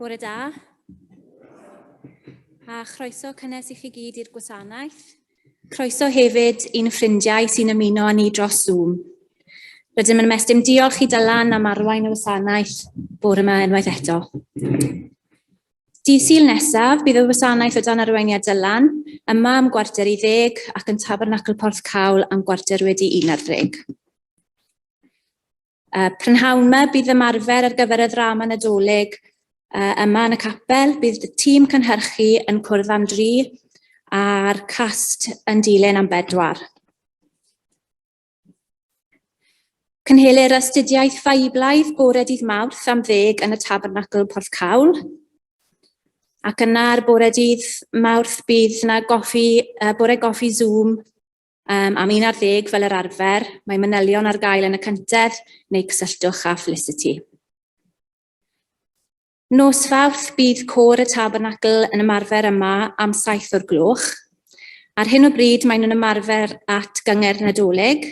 Bore da. A chroeso cynnes i chi gyd i'r gwasanaeth. Croeso hefyd i'n ffrindiau sy'n ymuno â ni dros Zoom. Rydym yn ymestyn diolch i Dylan am arwain y wasanaeth bore yma unwaith eto. Dydd Sul nesaf, bydd y wasanaeth o dan arweiniad Dylan yma am 9:45 ac yn Tabernacl Porthcawl am 11:15. Prynhawn 'ma bydd ymarfer ar gyfer y ddrama Nadolig yma yn y capel. Bydd y tîm cynhyrchu yn cwrdd am dri a'r cast yn dilyn am bedwar. Cynhelir astudiaeth Feiblaidd bore dydd Mawrth am ddeg yn y Tabernacl Porthcawl. Ac yna ar bore dydd Mawrth bydd yna goffi, bore goffi Zoom am 11 fel yr arfer. Mae manylion ar gael yn y cyntedd neu cysylltwch â Felicity. Nos Fawrth bydd côr y Tabernacl yn ymarfer yma am 7 o'r gloch. Ar hyn o bryd maen nhw'n ymarfer at Gyngerdd Nadolig,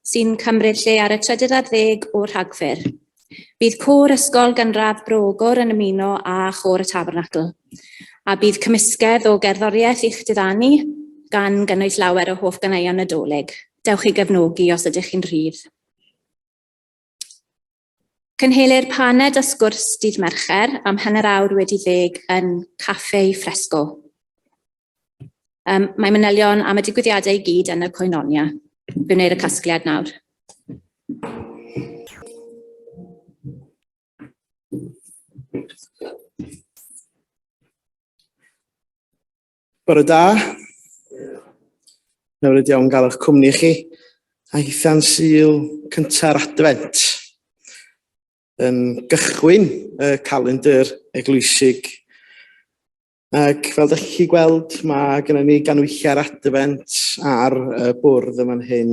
sy'n cymryd lle ar y trydydd ar ddeg o Rhagfyr. Bydd côr Ysgol Gynradd Bro Ogwr yn ymuno â chôr y Tabernacl, a bydd cymysgedd o gerddoriaeth i'ch diddanu, gan gynnwys lawer o hoff ganeuon Nadolig. Dewch i gefnogi os ydych chi'n rhydd. Cynhelir paned a sgwrs dydd Mercher am 10:30 yn Café Fresco. Mae manylion am y digwyddiadau i gyd yn y Koinonia. Fe wneir y casgliad nawr. Bore da. Hyfryd iawn gael eich cwmni chi. A hitha'n Sul cynta'r Adfent yn gychwyn y calendr eglwysig. Ac fel dych chi gweld, mae gennym ni ganwyllau'r Adfent ar y bwrdd yn fan hyn,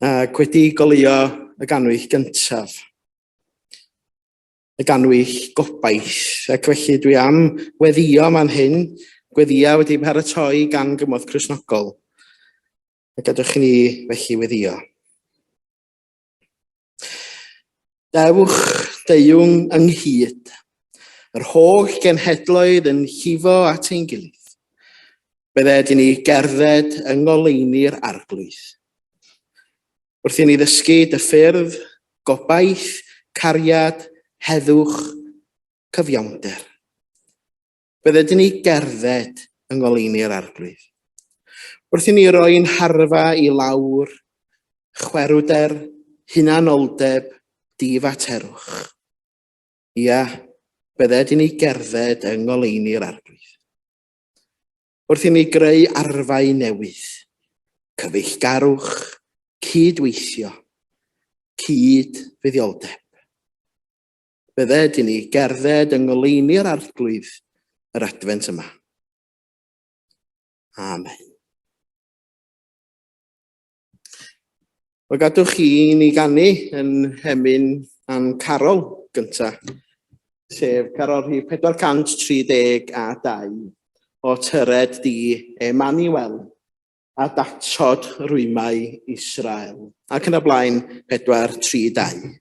ac wedi goleuo y ganwyll gyntaf, y ganwyll gobaith. Ac felly dwi am weddio man hyn, gweddia wedi paratoi gan Gymorth Cristnogol. A gadwch i ni felly weddio. Dewch, deuwn ynghyd, yr holl genhedloedd yn llifo at ein gilydd. Bydded i ni gerdded yng ngoleuni'r Arglwydd. Wrth i ni ddysgu dy ffyrdd, gobaith, cariad, heddwch, cyfiawnder. Bydded i ni gerdded yng ngoleuni'r Arglwydd. Wrth i ni roi'n harfa i lawr, chwerwder, hunanoldeb, difaterwch. Ia, bydded i ni gerdded yng ngoleuni'r Arglwydd. Wrth i ni greu arfau newydd, cyfeillgarwch, cyd-weithio, cyd-fuddioldeb. Bydded i ni gerdded yng ngoleuni'r Arglwydd yr Adfent yma. Amen. Wel, gadwch chi i ni ganu yn hemyn a'n carol gyntaf, sef carol rhif 432 o Tyred di Emmanuel a datod rwymau Israel. Ac yn y blaen 432.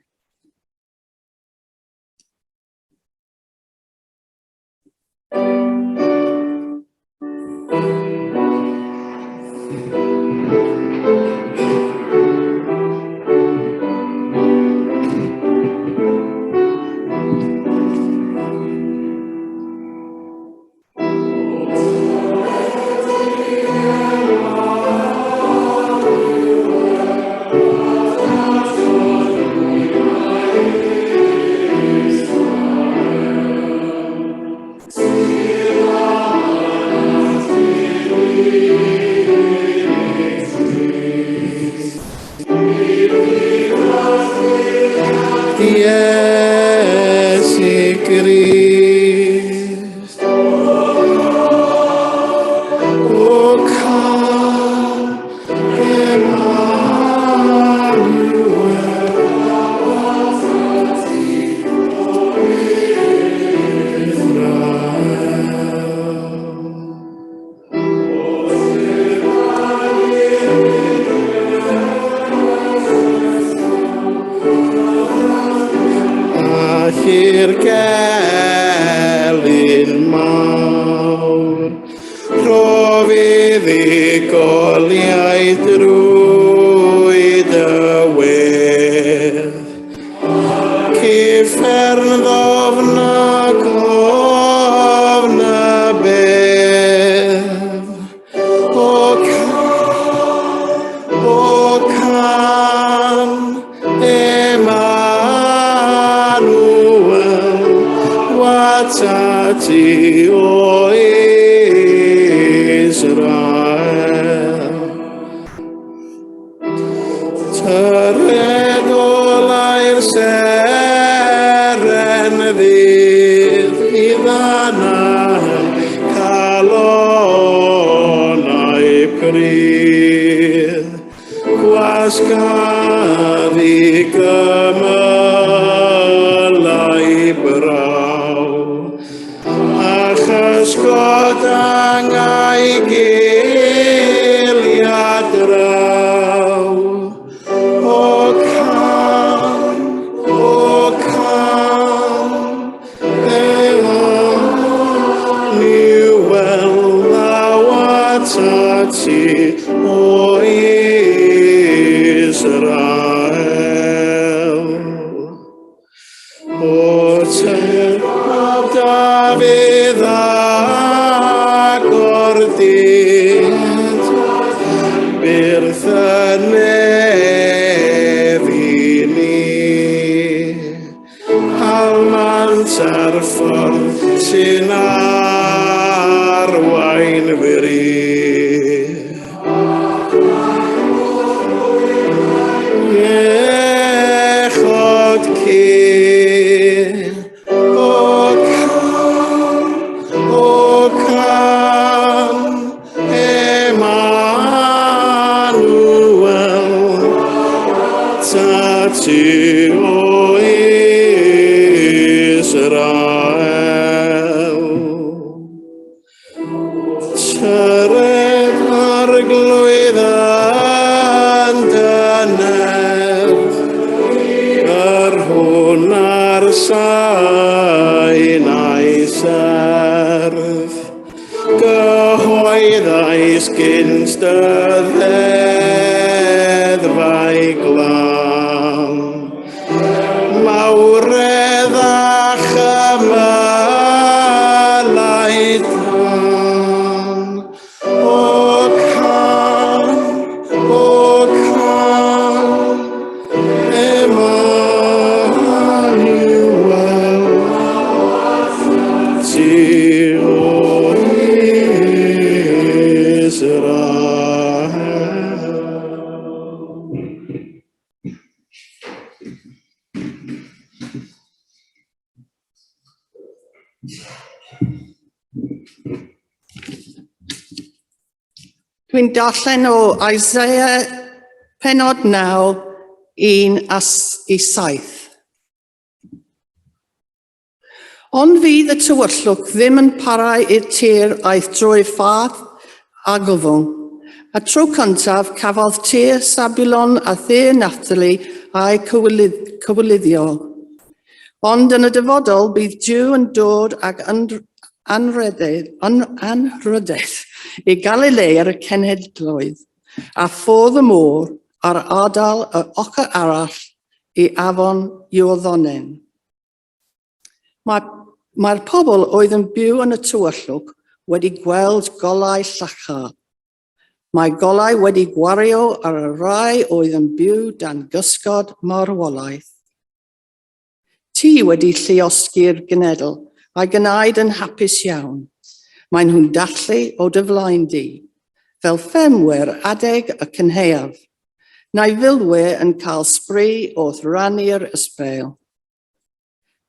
Buddugoliaeth drwy dy wedd. Cyffern ddofn ac ofn y bedd. O can, o can, Emmanuel, watati o Israel. Tyred olau'r seren ddydd i ddanau calonau prudd. Gwasgadd i gymylau braw, a chysgod angau giliad draw. O can, o can, Emmanuel, thou art ti, o Israel. O tyr mab Dafydd agor dydd, byrth y nef i ni. Palmant ar ffordd sy'n arwain fyr. Iechod cu, o can, o can, Emmanuel, ta ti o Israel. Tyred arglwydd yn dy nerth, yr hwn ar Sinai serth. Gyhoeddais gynt dy ddeddfau glân. Mawredd a chymylau tân. O can, o can, Emmanuel, ti o Israel. Dwi'n darllen o Isaiah penod 9, 1 a i 7. Ond fydd y tywyllwch ddim yn parhau i'r tir aeth drwy ffath argyfwng. Y tro cyntaf cafodd tir Sabulon a thir Naphtali eu cywilyddio. Ond yn y dyfodol bydd Duw yn dod ag anrhydedd i Galilea ar y cenhedloedd, a ffordd y môr a'r ardal yr ochr arall i afon Iorddonen. Mae'r pobl oedd yn byw yn y tywyllwch wedi gweld golau llachar. Mae golau wedi gwario ar y rhai oedd yn byw dan gysgod marwolaeth. Ti wedi lluosgi'r genedl a'i gwneud yn hapus iawn. Maen nhw'n dathlu o dy flaen di, fel ffermwyr adeg y cynhaeaf, neu filwyr yn cael sbri wrth rannu'r ysbeil.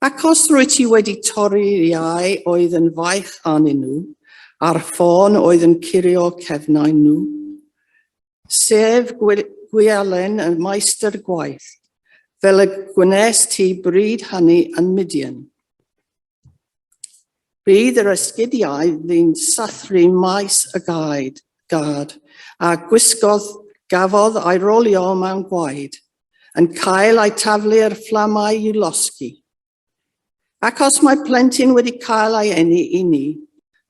Ac os rwyt ti wedi torri'r iau oedd yn faich arnyn nhw, a'r ffôn oedd yn curio cefnau nhw, sef gwialen y meistr gwaith, fel y gwnes ti bryd hynny yn Midian. Bydd yr esgidiau fu'n sathru maes y gaed, gad, a gwisgodd gafodd ei rolio mewn gwaed, yn cael eu taflu i'r fflamau i'w losgi. Ac os mae plentyn wedi cael ei eni i ni,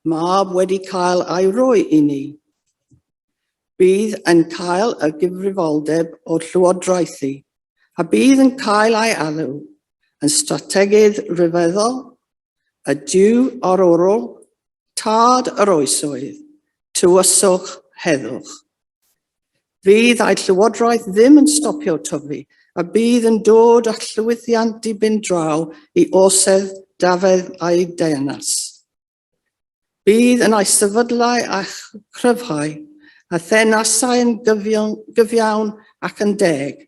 mab wedi cael ei roi i ni. Bydd yn cael y gyfrifoldeb o'r llywodraethu a bydd yn cael ei alw yn strategydd rhyfeddol, y Duw arwrol, Tad yr oesoedd, Tywysog heddwch. Fydd ei llywodraeth ddim yn stopio tyfu a bydd yn dod â llwyddiant dibyn draw i orsedd Dafydd a'i deyrnas. Bydd yn ei sefydlau a chryfhau a theyrnasau yn gyfiawn, gyfiawn ac yn deg,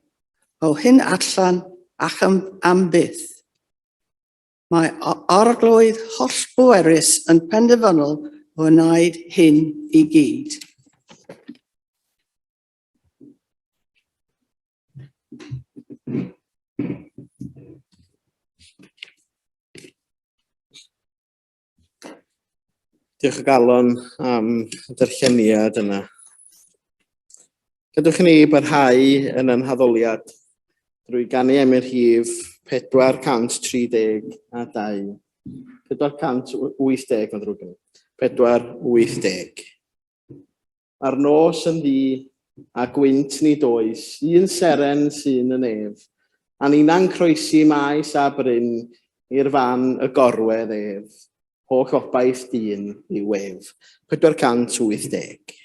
o hyn allan ac am, am byth. Mae Arglwydd hollbwerus yn penderfynol o wneud hyn i gyd. Diolch o galon am y darlleniad yna. Gadewch i ni barhau yn ein haddoliad drwy ganu emyn rhif 432. 480, mae'n ddrwg gen i. 480. Mae'r nos yn ddu, a gwynt nid oes, un seren sy'n y nef, a ninna'n croesi maes a bryn i'r fan y gorwedd ef, holl obaith dyn yw ef. 480.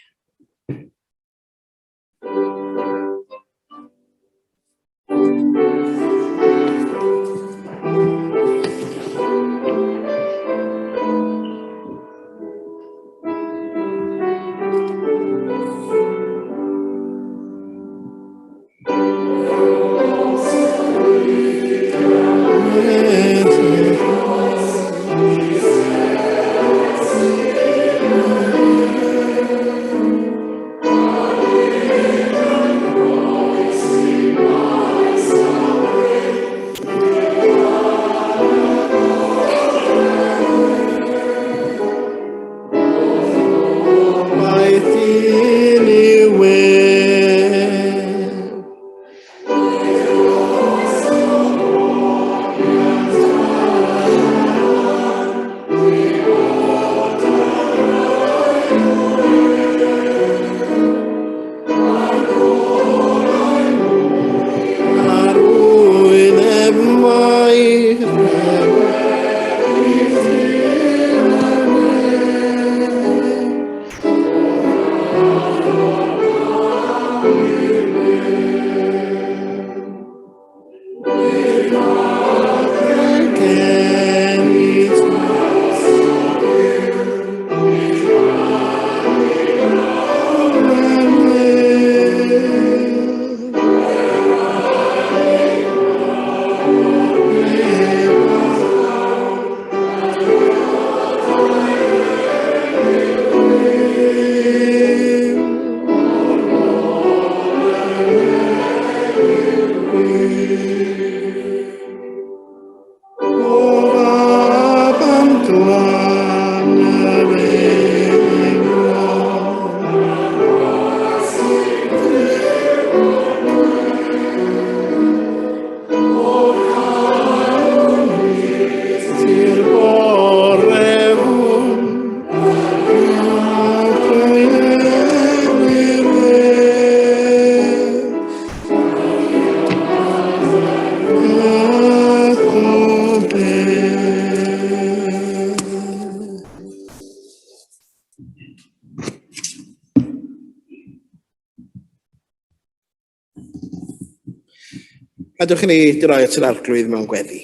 Gadewch i ni droi at yr Arglwydd mewn gweddi.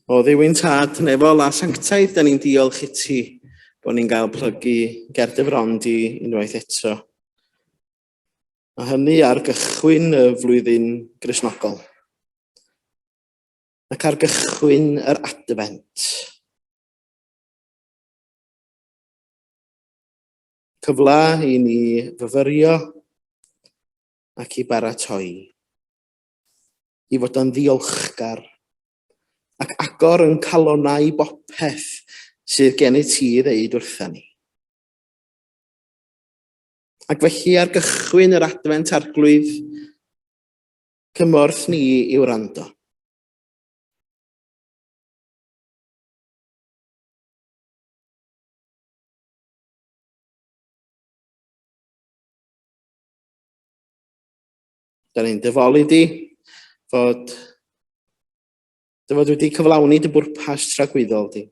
O Dduw'n Tad nefol a sanctaidd, da ni'n diolch i ti bod ni'n cael plygu ger dy fron di unwaith eto. A hynny ar gychwyn y flwyddyn Gristnogol. Ac ar gychwyn yr Adfent. Cyfle i ni fyfyrio ac i baratoi. I fod yn ddiolchgar ac agor yn calonnau i bopeth sydd gennyt ti i ddeud wrtha ni. Ac felly ar gychwyn yr Adfent Arglwydd, cymorth ni i wrando. Da ni'n dyfoli di fod dy fod wedi cyflawni dy bwrpas tragwyddol di.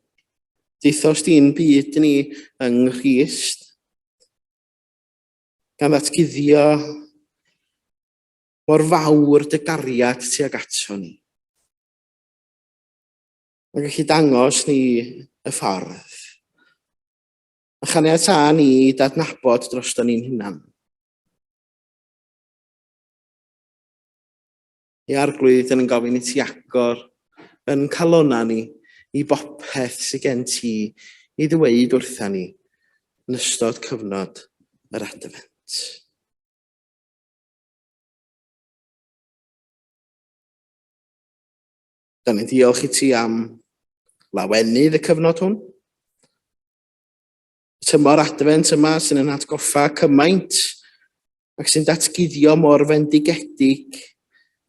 Deuthos di'n byd ni yng Nghrist, gan ddatguddio mor fawr dy gariad tuag ato ni. Mae'n gallu dangos ni y ffordd. A chaniatâ ni i dadnabod drosto ni'n hunan. I Arglwydd, dyn yn gofyn i ti agor yn calona ni i bopeth sydd gen ti i ddweud wrtha ni yn ystod cyfnod yr Adfent. Da ni'n diolch i ti am lawenydd y cyfnod hwn. Y tymor Adfent yma sy'n yn atgoffa cymaint ac sy'n datguddio mor fendigedig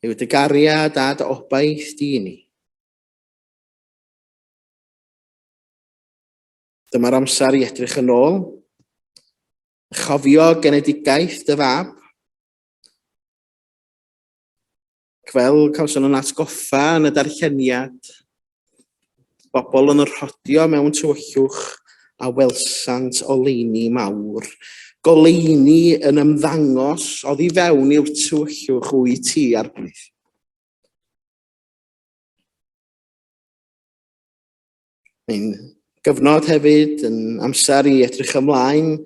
yw dy gariad a dy obaith di i ni. Dyma'r amser i edrych yn ôl, a chofio genedigaeth dy fab, Ac fel cawson nhw'n atgoffa yn y darlleniad, bobl yn rhodio mewn tywyllwch a welsant oleuni mawr. Goleuni yn ymddangos oddi fewn i'r tywyllwch wyt ti, Arglwydd. Mae'n gyfnod hefyd yn amser i edrych ymlaen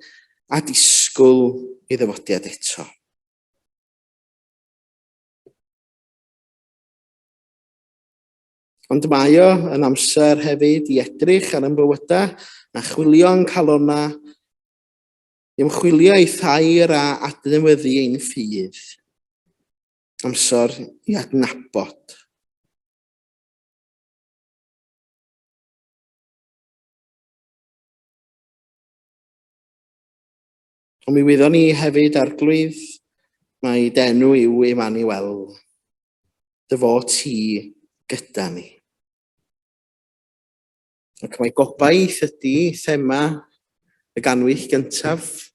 a disgwyl i ddyfodiad eto. Ond mae o yn amser hefyd i edrych ar yn bywydau a chwilio'n calonnau, i ymchwilio i thair a adnewyddu ein ffydd. Amser i adnabod. Ond mi wyddon ni hefyd, Arglwydd, mai d'enw yw Emmanuel, dy fod ti gyda ni. Ac mae gobaith ydy thema y ganwyll gyntaf.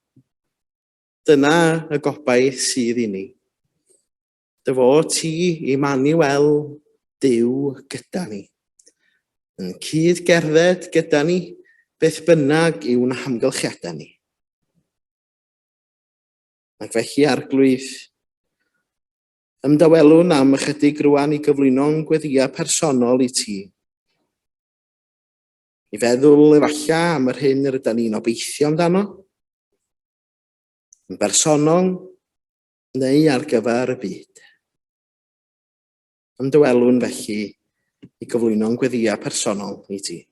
Dyna y gobaith sydd i ni. Dy fod ti, Emmanuel, Duw gyda ni. Yn cyd-gerdded gyda ni, beth bynnag yw'n hamgylchiadau ni. Ac felly, Arglwydd, ymdawelwn am ychydig rwan i gyflwyno'n gweddïau personol i ti. I feddwl efallai am yr hyn yr ydyn ni'n obeithio amdano, yn bersonol neu ar gyfer y byd. Ymdawelwn felly i gyflwyno'n gweddïau personol i ti.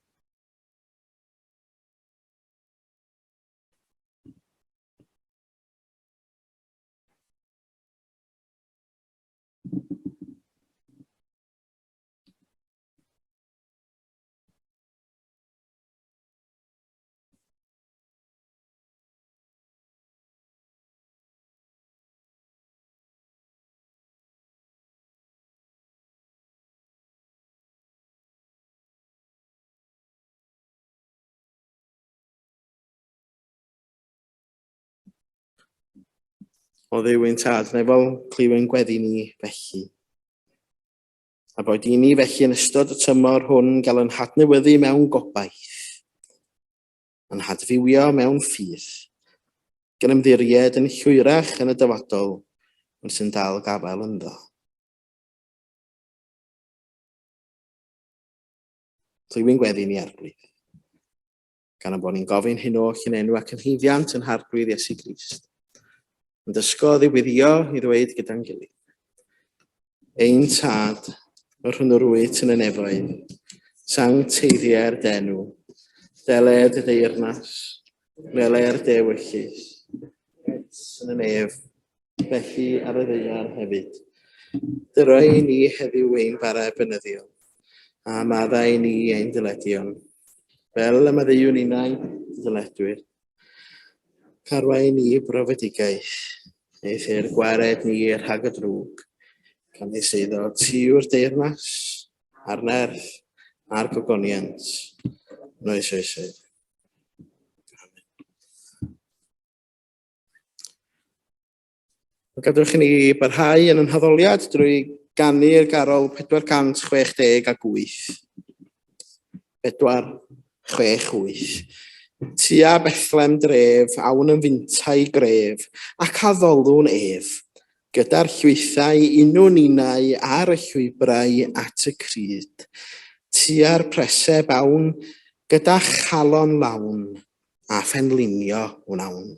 O Dduw ein Tad, nefol, clyw ein gweddi ni felly. A boed i ni felly yn ystod y tymor hwn gael yn hadnewyddu mewn gobaith, yn hadfywio mewn ffydd, gan ymddiried yn llwyrach yn y dyfodol ond sy'n dal gafael ynddo. Clyw'n gweddi ni Arglwydd. Gan y bod ni'n gofyn hyn oll yn enw ac yn haeddiant yn Harglwydd Iesu Grist. Yn dysgodd i wyddio i ddweud gyda'n gilydd. Ein tad, yr hwn yr wyt yn y nefoedd, sancteiddier d'enw, deled y deyrnas, wele'r dewyllys, yn y nef, felly ar y ddaear hefyd. Dyroi i ni heddiw ein bara ebynyddiol, a maddau i ni ein dyledion, Fel y maddeuwn ninnau ddyledwyr. Carwain ni brofedigaeth, eithr gwared ni rhag y drwg, gan ei seiddo ti yw'r deyrnas, a'r nerth, a'r gogoniant, yn oes oesoedd. Amen. Gadewch i ni barhau yn yn haddoliad drwy ganu'r garol 468. 4, 6, 8. Tua Bethlem dref, awn yn fintai gref, ac addolwn ef, gyda'r llwythau unwn ninnau ar y llwybrau at y cryd. Tua'r preseb awn, gyda chalon lawn, a phenlinio wnawn.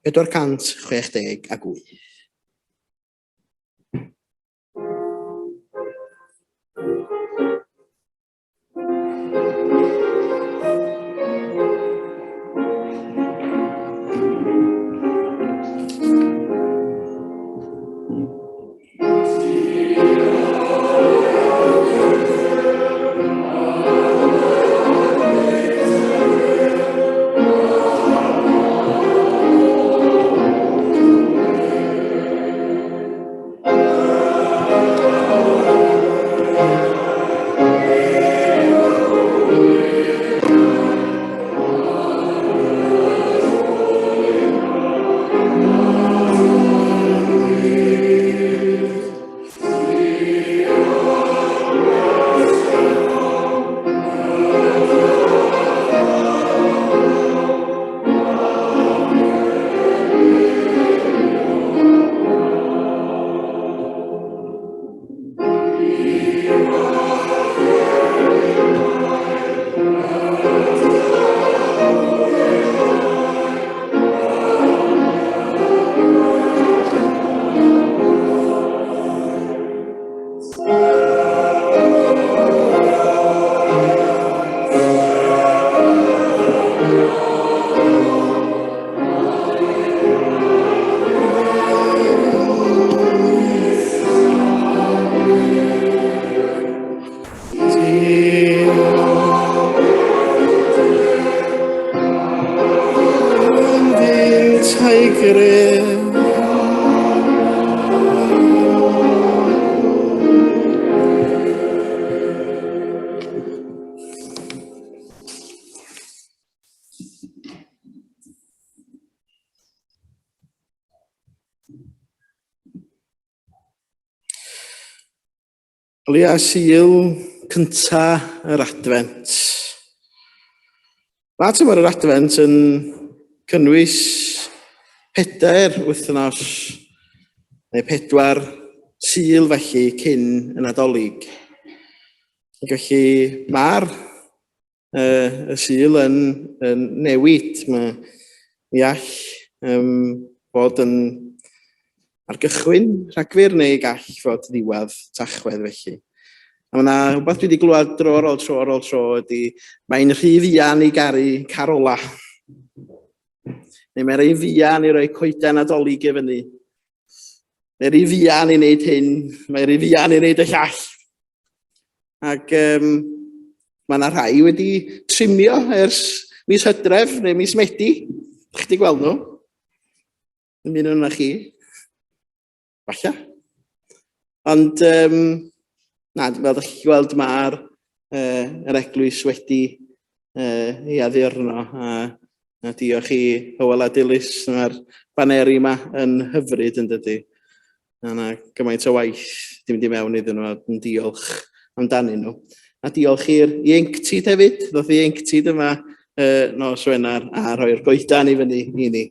468. Olia Sul cynta yr Adfent. Mae tymor yr Adfent yn cynnwys pedair wythnos neu pedwar Sul felly cyn y Nadolig. Ac felly mae'r y Sul yn, yn newid. Mae, mi all um, fod yn ar gychwyn Rhagfyr neu gall fod ddiwedd Tachwedd felly. A mae yna rhywbeth dwi wedi glywed dro ar ôl tro ar ôl tro ydy mae'n rhy fuan i garu carola. Neu mae'n rhy fuan i roi coeden Nadolig i fyny. Mae'n rhy fuan i wneud hyn, mae'n rhy fuan i wneud y llall. Ac um, mae yna rhai wedi trimio ers mis Hydref neu mis Medi. Chi wedi gweld nhw? Yn un o'na chi. Falle. Ond, um, na, fel ydych chi'n gweld, mae'r uh, yr eglwys wedi uh, ei addurno. A, a diolch i Hywel a Dilys, mae'r baneri yma yn hyfryd yn dydy. A yna gymaint o waith di mynd i mewn iddyn nhw a yn diolch amdanyn nhw. A diolch i'r ieuenctid hefyd, ddoth ieuenctid yma uh, nos Wener a rhoi'r goedan i fyny i ni.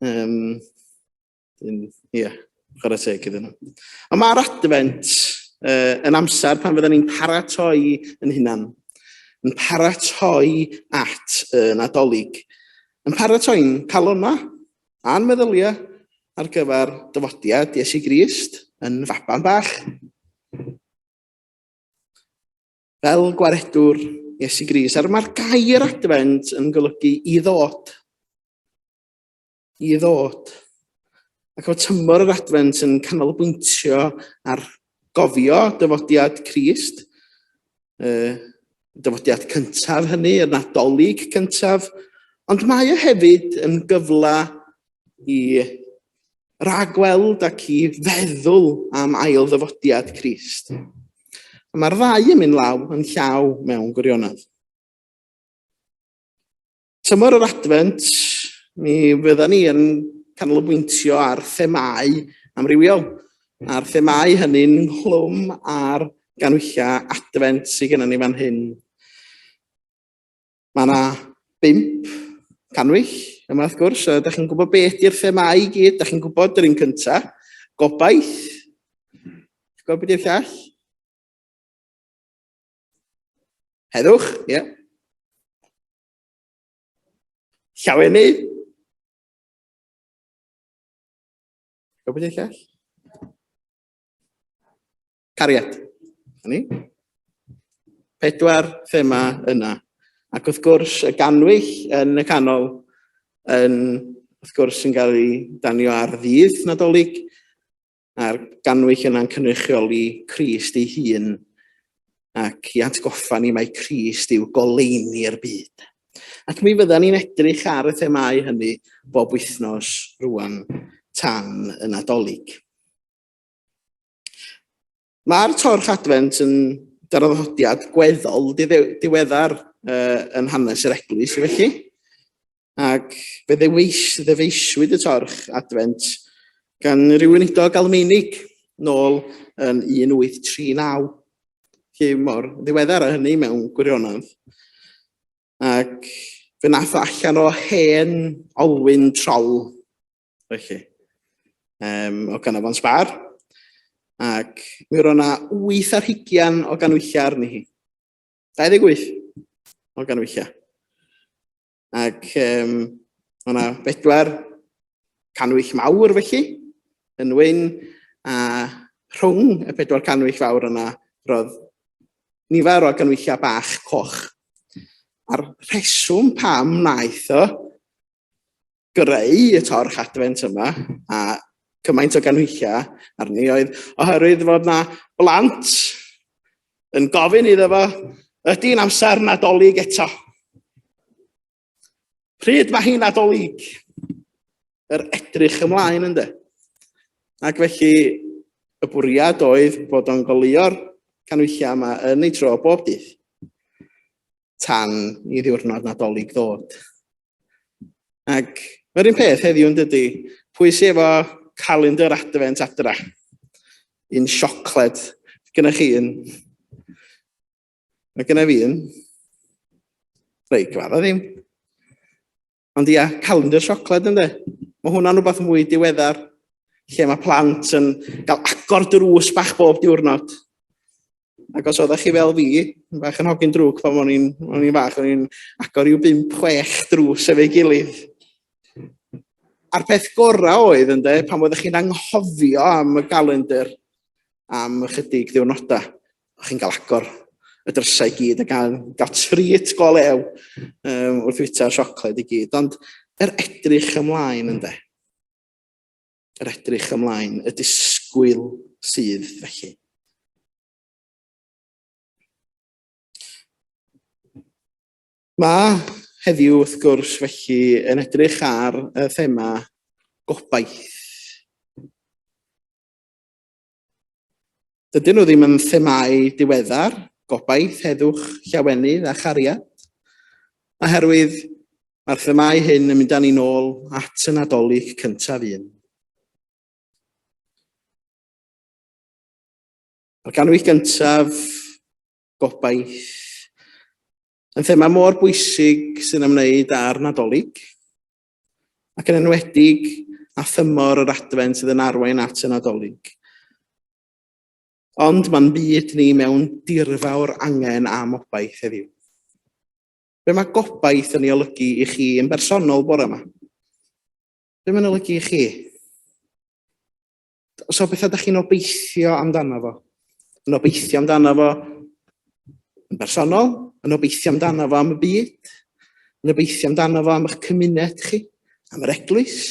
Um, ie, chwarae teg iddyn nhw. Ond mae'r adfent uh, yn amser pan fydden ni'n paratoi yn hunan, yn paratoi at y Nadolig, yn paratoi'n calonnau a'n meddyliau ar gyfer dyfodiad Iesu Grist yn faban bach. Fel gwaredwr Iesu Grist. A'r mae'r gair adfent yn golygu i ddod. I ddod. Ac mae tymor yr adfent yn canolbwyntio ar gofio dyfodiad Crist, Dyfodiad cyntaf hynny, y Nadolig cyntaf, ond mae o hefyd yn gyfle i ragweld ac i feddwl am ail ddyfodiad Crist. A mae'r ddau yn mynd law yn llaw mewn gwirionedd. Tymor yr Adfent, mi fydda ni yn canolbwyntio ar themâu amrywiol, a'r themâu hynny'n nghlwm ar ganhwyllau Adfent sydd gennym ni fan hyn. Mae yna bump canwyll yma wrth gwrs, a ydych chi'n gwybod beth ydy'r themâu i gyd, ydych chi'n gwybod yr un cyntaf, gobaith, chi'n gwybod beth yw'r llall? Heddwch, ie. Yeah. Llawenydd. Gwybod beth llall? Cariad. Ni. Pedwar thema yna. Ac wrth gwrs, y ganwyll yn y canol yn, wrth gwrs, yn cael ei danio ar ddydd Nadolig, a'r ganwyll yna'n cynrychioli Crist ei hun ac i atgoffa ni mai Crist yw goleuni'r byd. Ac mi fyddan ni'n edrych ar y themâu hynny bob wythnos rwan tan y Nadolig. Mae'r torch Adfent yn draddodiad gweddol diweddar uh, yn hanes yr eglwys, felly. Ac fe ddewis, ddyfeisiwyd y torch Adfent gan ryw weinidog Almaenig nôl yn 1839. Lle mor ddiweddar â hynny mewn gwirionedd. Ac fe nath o allan o hen olwyn trol, felly, um, o Ganolfan Sbar. Ac mi roedd yna 8 ar hugian o ganwyllau arni hi. 28 o ganwyllau. Ac um, mae yna bedwar canwyll mawr felly, yn wyn, a rhwng y pedwar canwyll fawr yna roedd nifer o ganwyllau bach coch. A'r rheswm pam wnaeth o greu y torch adfent yma, a cymaint o ganhwyllau arni, oedd oherwydd fod na blant yn gofyn iddo fo, ydy'n amser Nadolig eto? Pryd mae hi'n Nadolig? Yr edrych ymlaen ynddo. Ac felly y bwriad oedd bod o'n goleuo'r canhwyllau yma yn ei tro bob dydd tan i ddiwrnod Nadolig ddod. Ac mae'r un peth heddiw yn dydy, pwy sydd efo calendar adfent adra? Un siocled. Gyda chi un? Mae gyda fi un. Reit, gyfadda ddim. Ond ia, calendar siocled ynddo. Mae hwnna'n rhywbeth mwy diweddar, lle mae plant yn cael agor drws bach bob diwrnod. Ac os oeddech chi fel fi, yn bach yn hogyn drwg pan o'n i'n o'n i'n fach, o'n i'n agor i'w bump, chwech drws efo'i gilydd. A'r peth gorau oedd, ynde, pan oeddech chi'n anghofio am y galendr am ychydig ddiwrnodau, o'ch chi'n cael agor y drysau i gyd a gael, gael treat go lew um, wrth fwyta'r siocled i gyd. Ond yr edrych ymlaen, ynde. Yr edrych ymlaen, y disgwyl sydd felly. Mae heddiw wrth gwrs felly yn edrych ar y thema gobaith. Dydyn nhw ddim yn themâu diweddar, gobaith, heddwch, llawenydd a chariad, oherwydd mae'r themâu hyn yn mynd â ni nôl at y Nadolig cyntaf un. Mae'r ganrif gyntaf, gobaith, yn thema mor bwysig sy'n ymwneud â'r Nadolig, ac yn enwedig â thymor yr Adfent sydd yn arwain at y Nadolig. Ond mae'n byd ni mewn dirfawr angen am obaith heddiw. Be mae gobaith yn ei olygu i chi yn bersonol bore yma? Be mae'n olygu i chi? So bethau da chi'n obeithio amdano fo? Yn obeithio amdano fo yn bersonol? Yn obeithio amdano fo am y byd? Yn obeithio amdano fo am eich cymuned chi? Am yr eglwys?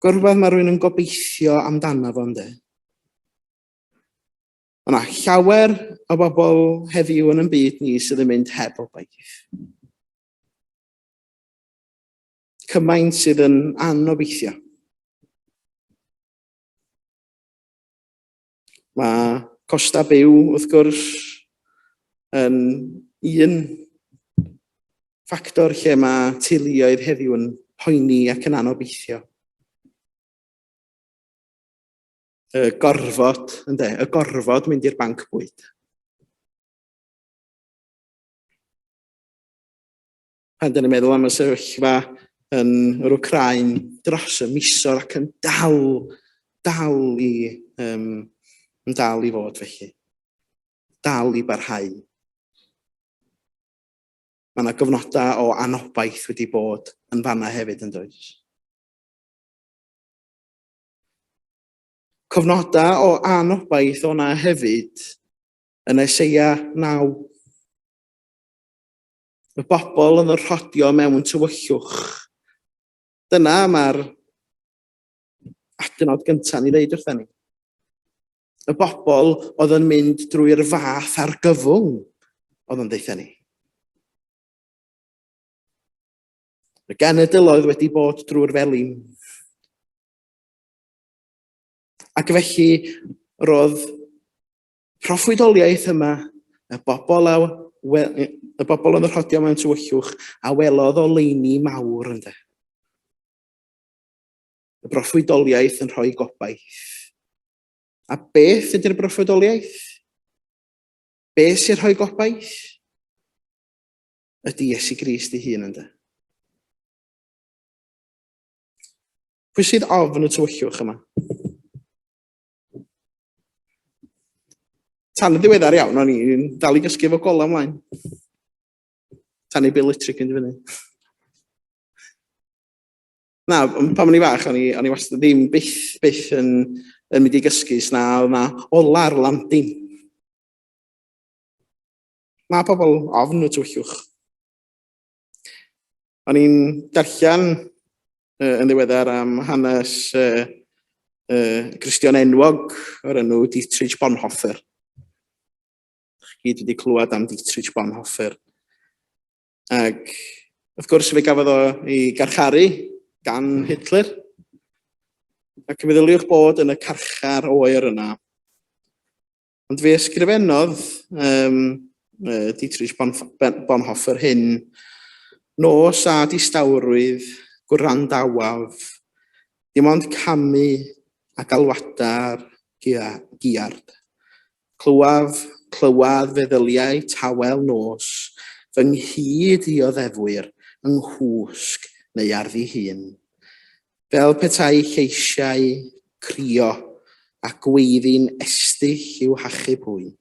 Gorfod mae rhywun yn gobeithio amdano fo, ynddo? Mae yna llawer o bobl heddiw yn y byd ni sydd yn mynd heb obaith. Cymaint sydd yn anobeithio. Mae costa byw, wrth gwrs, yn un ffactor lle mae teuluoedd heddiw yn poeni ac yn anobeithio. Y gorfod, ynde, y gorfod mynd i'r banc bwyd. Pan dyn ni'n meddwl am y sefyllfa yn yr Wcráin dros y misoedd ac yn dal, dal i, um, yn dal i fod felly. Dal i barhau. Mae yna gyfnodau o anobaith wedi bod yn fanna hefyd yn does. Cofnodau o anobaith o'na hefyd yn Eseia 9. Y bobl yn rhodio mewn tywyllwch. Dyna mae'r adnod gyntaf ni ddeud wrthyn ni. Y bobl oedd yn mynd drwy'r fath argyfwng oedd yn deutha ni. Y genedl oedd wedi bod drwy'r felin. Ac felly roedd proffwydoliaeth yma, y bobl, a, y bobl yn y rhodio mewn tywyllwch, a welodd oleuni mawr ynddo. Y broffwydoliaeth yn rhoi gobaith. A beth ydy'r broffwydoliaeth? Beth sy'n rhoi gobaith? Ydy Iesu Grist ei hun ynddo. Pwy sydd ofn y tywyllwch yma? Tan yn ddiweddar iawn, o'n i'n dal i gysgu efo golau ymlaen. Tan i bil electric yn fyny. Na, pan o'n i fach, o'n i, o'n i wastad ddim byth, byth yn, yn mynd i gysgu sna oedd na ola'r landin. Mae pobl ofn y tywyllwch. O'n i'n darllen yn ddiweddar am hanes Cristion enwog o'r enw Dietrich Bonhoeffer. Chi gyd wedi clywed am Dietrich Bonhoeffer. Ac wrth gwrs fe gafodd o ei garcharu gan Hitler. Ac meddyliwch bod yn y carchar oer yna. Ond fe ysgrifennodd um, Dietrich Bonhoeffer hyn, nos a distawrwydd gwrandawaf, dim ond camu a galwadau'r giard. Clywaf, clywaf feddyliau tawel nos, fy nghyd i oddefwyr yng nghwsg neu ar ddi-hun. Fel petai lleisiau crio a gweiddi'n estyll i'w hachub hwy.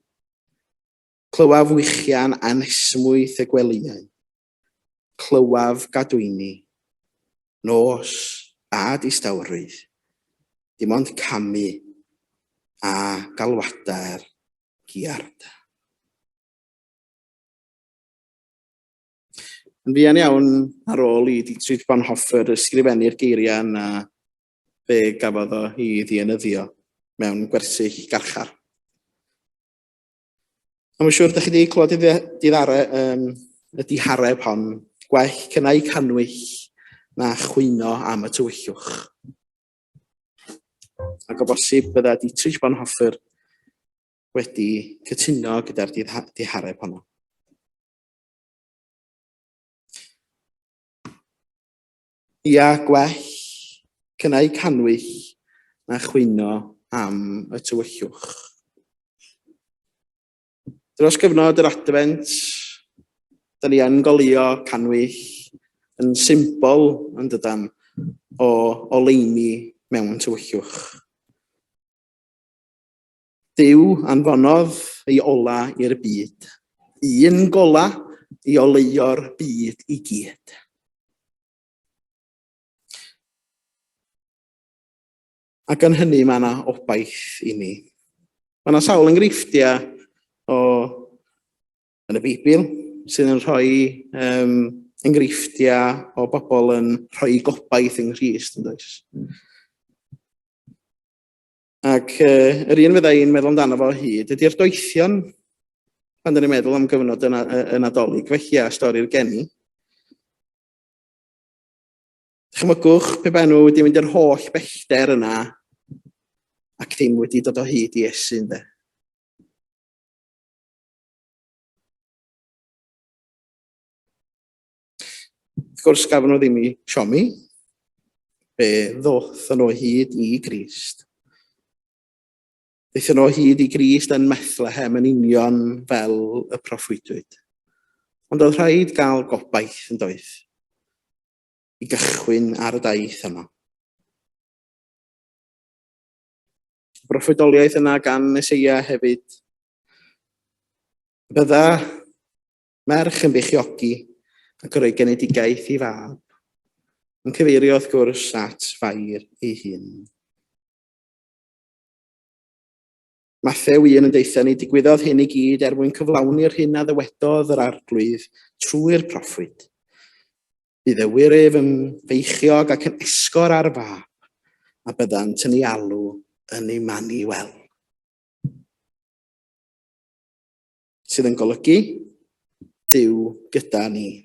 Clywaf wichian anesmwyth y gwelyau. Clywaf gadwyni. Nos a distawrwydd. Dim ond camu a galwadau'r giard. Yn fuan iawn ar ôl i Dietrich Bonhoeffer ysgrifennu'r geiriau yna, fe gafodd o i ddienyddio mewn gwersyll garchar. A mae'n siŵr ydych chi wedi clywed y diddare, um, y dihareb hon, gwell cynnau cannwyll na chwyno am y tywyllwch. Ac o bosib bydda Dietrich Bonhoeffer wedi cytuno gyda'r dihareb honno. Ia, gwell cynnau cannwyll na chwyno am y tywyllwch. Dros gyfnod yr Adfent, da ni yn goleuo cannwyll yn symbol yn dydan o oleuni mewn tywyllwch. Duw anfonodd ei ola i'r byd. Un gola i oleuo'r byd i gyd. Ac yn hynny mae yna obaith i ni. Mae yna sawl enghreifftiau o yn y Beibl sydd yn rhoi um, enghreifftiau o bobl yn rhoi gobaith yng Nghrist, yn does? Ac uh, yr un fydda i'n meddwl amdano fo hyd ydy'r doethion pan dyn ni'n meddwl am gyfnod y, y Nadolig, felly a stori'r geni. Dychmygwch pe baen nhw wedi mynd yr holl bellter yna ac ddim wedi dod o hyd i Iesu, ynde. Wrth gwrs, gafon nhw ddim i siomi. Fe ddothon nhw o hyd i Grist. Ddaethon nhw o hyd i Grist yn Methlehem yn union fel y proffwydwyd. Ond oedd rhaid gael gobaith yn doedd i gychwyn ar y daith yma. Broffwydoliaeth yna gan Eseia hefyd. Bydda Merch yn beichiogi ac yn rhoi genedigaeth i fab, yn cyfeirio wrth gwrs at Fair ei hun. Mathew 1 yn deutha ni, digwyddodd hyn i gyd er mwyn cyflawni'r hyn a ddywedodd yr Arglwydd trwy'r proffwyd. Bydd y wyryf yn feichiog ac yn esgor ar fab, a byddant yn ei alw yn Emmanuel. Sydd yn golygu Duw gyda ni.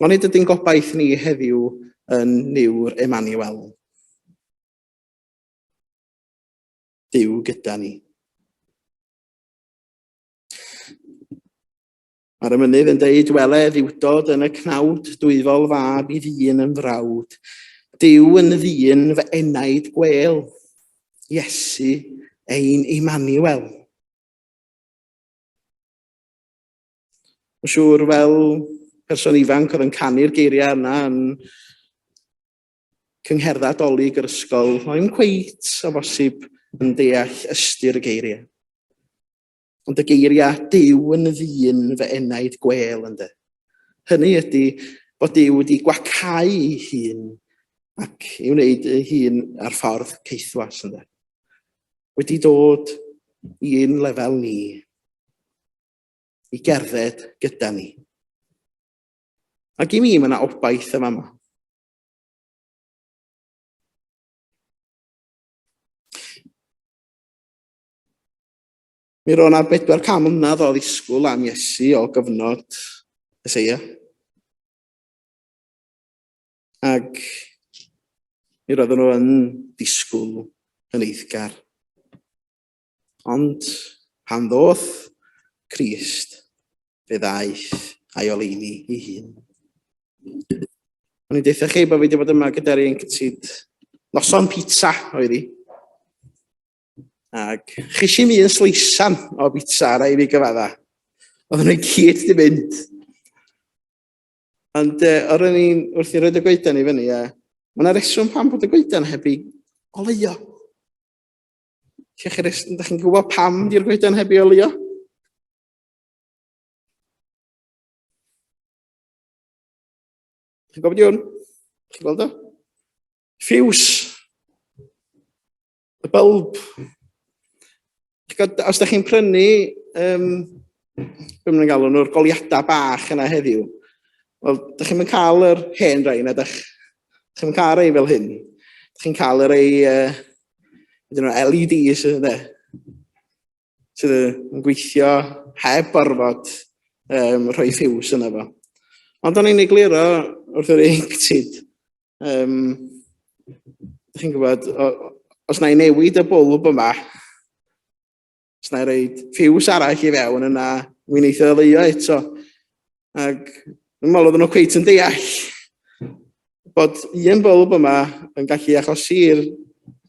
Onid ydy'n gobaith ni heddiw yn Nuw'r Emmanuel? Duw gyda ni. Mae'r emynydd yn deud, wele ddiwdod yn y cnawd, dwyfol fab i ddyn yn frawd. Duw yn ddyn fy enaid gwel, Iesu ein Immanuel. Mae'n siŵr fel person ifanc oedd yn canu'r geiriau yna yn cyngherddau Dolig yr ysgol, o'n i'n cweit o bosib yn deall ystyr y geiriau. Ond y geiriau Duw yn ddyn fy enaid gwêl ynde. Hynny ydy bod Duw wedi gwacau ei hun ac i wneud ei hun ar ffordd caethwas ynde. Wedi dod i un lefel ni, i gerdded gyda ni. Ac i mi, mae yna obaith yma yma. Mi roedd 'na 400 mlynedd o ddisgwyl am Iesu o gyfnod Eseia. Ac mi roedden nhw yn disgwyl yn eiddgar. Ond pan ddoth Crist, fe ddaeth a'i oleuni ei hun. O'n i'n deutha chi bod fi wedi bod yma gyda'r ieuenctid. Noson pizza oedd hi. Ac ches i'm un sleisan o bitsa, rhaid i fi gyfadda. Oedden nhw i gyd di mynd. Ond uh, oedden ni'n wrth i roed y goedan i fyny, a mae yna reswm pam bod y goedan heb ei oleuo. Ydych chi'n gwybod pam di'r goedan heb ei oleuo? Chi'n gwybod hwn? Chi'n gweld o? Ffiws. Y bulb. Os da chi'n prynu, um, be maen nhw'n galw nhw'r goliadau bach yna heddiw, wel, da chi'n cael yr hen rai na, da chi'n cael rei fel hyn. Da chi'n cael y rei, uh, ydyn nhw, LEDs, ynddo, sydd yn gweithio heb orfod um, rhoi ffiws yna fo. Ond o'n i'n egluro wrth yr ieuenctid, um, chi'n gwybod, os na i newid y bwlb yma, os na i roed ffiws arall i fewn yna, mi wneith o leio eto. Ac dwi'n meddwl oedden nhw cweit yn deall bod un bwlb yma yn gallu achosi'r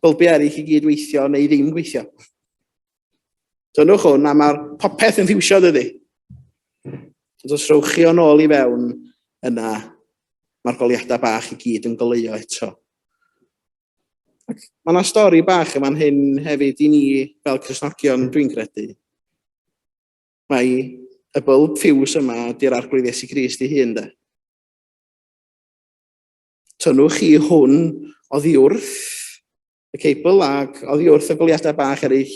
bylbiau eraill i gyd weithio neu ddim gweithio. Tynnwch hwn a mae'r popeth yn ffiwsio dydy. Ond os rhowch chi o'n ôl i fewn yna, mae'r goliadau bach i gyd yn goleuo eto. Ac mae yna stori bach yma'n hyn hefyd i ni fel Cristnogion, dwi'n credu. Mae y bylb ffiws yma di'r Arglwydd Iesu Grist ei hun, de. Tynnwch chi hwn oddi wrth y ceibl ac oddi wrth y goliadau bach eraill,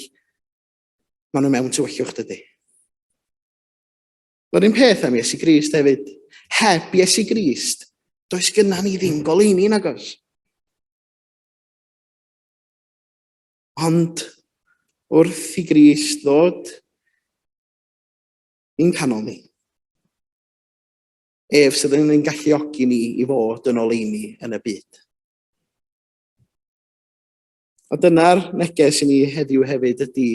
maen nhw mewn tywyllwch dydy. Mae'r un peth am Iesu Grist hefyd. Heb Iesu Grist, does gynna ni ddim goleuni nag oes. Ond wrth i Grist ddod i'n canol ni, ef sydd yn ein galluogi ni i fod yn oleuni yn y byd. A dyna'r neges i ni heddiw hefyd ydy,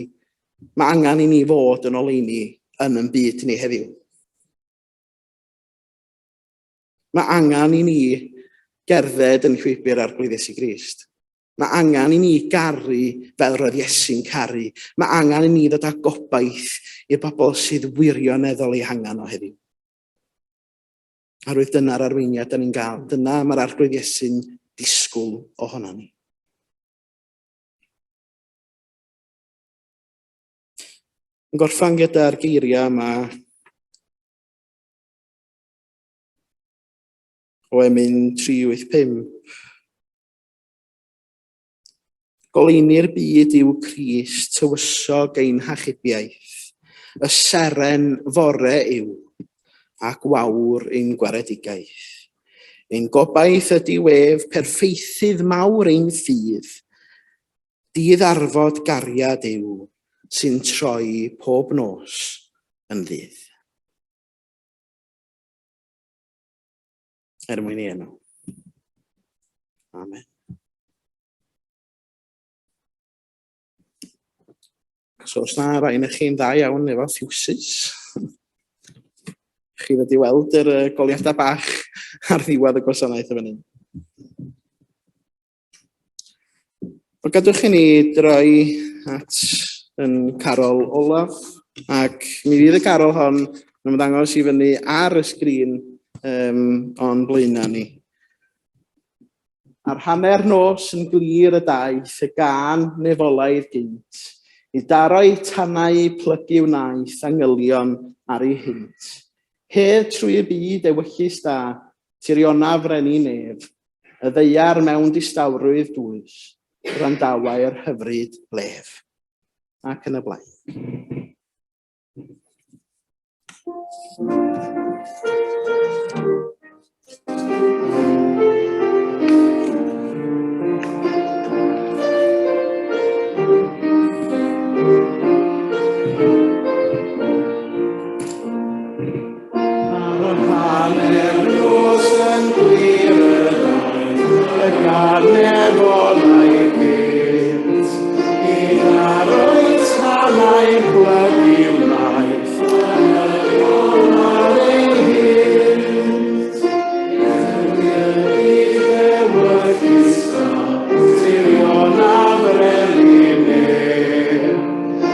mae angen i ni fod yn oleuni yn yn byd ni heddiw. Mae angen i ni gerdded yn llwybr Arglwydd Iesu Grist. Mae angen i ni garu fel roedd Iesu'n caru. Mae angen i ni ddod â gobaith i'r bobl sydd wirioneddol ei hangen o heddiw. Oherwydd dyna'r arweiniad da ni'n gael. Dyna mae'r Arglwydd Iesu'n disgwyl ohono ni. Yn gorffan gyda'r geiriau yma o emyn 385. Goleuni'r byd yw Crist, tywysog ein hachubiaeth. Y seren fore yw, a gwawr ein gwaredigaeth. Ein gobaith ydyw ef, perffeithydd mawr ein ffydd. Dydd arfod gariad yw, sy'n troi pob nos yn ddydd. Er mwyn ei enw. Amen. So os na rai yn chi'n dda iawn efo ffuses, chi wedi weld yr goliadau bach ar ddiwedd y gwasanaeth y fan hyn. Wel, gadwch i ni droi at yn carol olaf, ac mi fydd y carol hon yn ymddangos i fyny ar y sgrin um, o'n blaenau ni. Ar hanner nos yn glir y daeth y gân nefolaidd gynt, i daro'i tanau plygu wnaeth angylion ar ei hynt. Hedd trwy y byd ewyllys da, Tiriona frenin nef, y ddaear mewn distawrwydd dwys, gwrandawai'r hyfryd lef. Ac yn y blaen. Ar y hanner nos yn glir y daeth y garnefolau gynt, I daro'i tanau plygu wnaeth yn ar ei hynt. Trwy ewyllys da, tirion a brenin ef,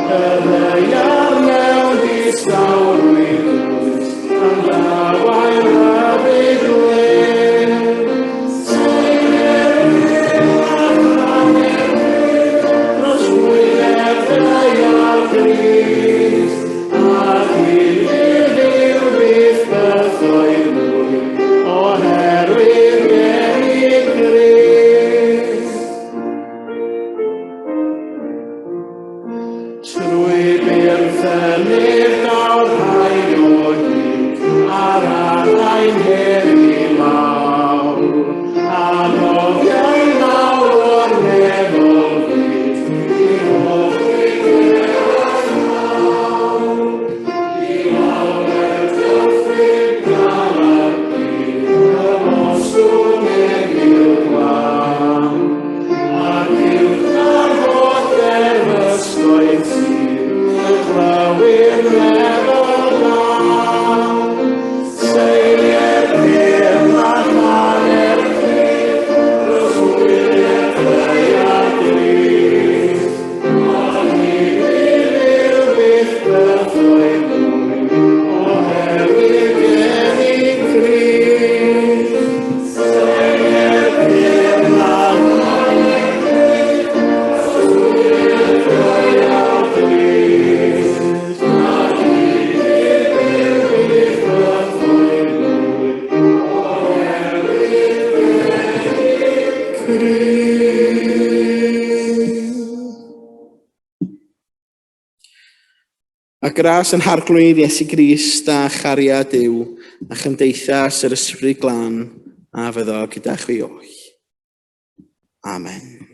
Y ddaear mewn distawrwydd dwys, Pan ddawai'r rhyfyd wedd. Seinir a hanner dros wyneb ddaear Grist, A gilydd yw byth bythoedd mwy, Oherwydd geni Grist. Trwy byrth y nef daw'r rhai o hyd, a'r arau'n her i lawr, a nofiau mawr o'r nefol fyd, i hoffi gweled mawr. I lawer dyffryn galar byd, y mostwng egil glân. Ac uwchna'r holl derfysgoedd sydd, y clywir lefel glân. Seiliau'r pum a hanner pryd, dros wyneb ddaear Grist. Ond ni fydd yw byth bythoedd mwy, oherwydd geni Crist. A gras yn Harglwydd Iesu Grist a chariad Duw a chymdeithas yr Ysbryd Glân a fyddo gyda chwi oll. Amen.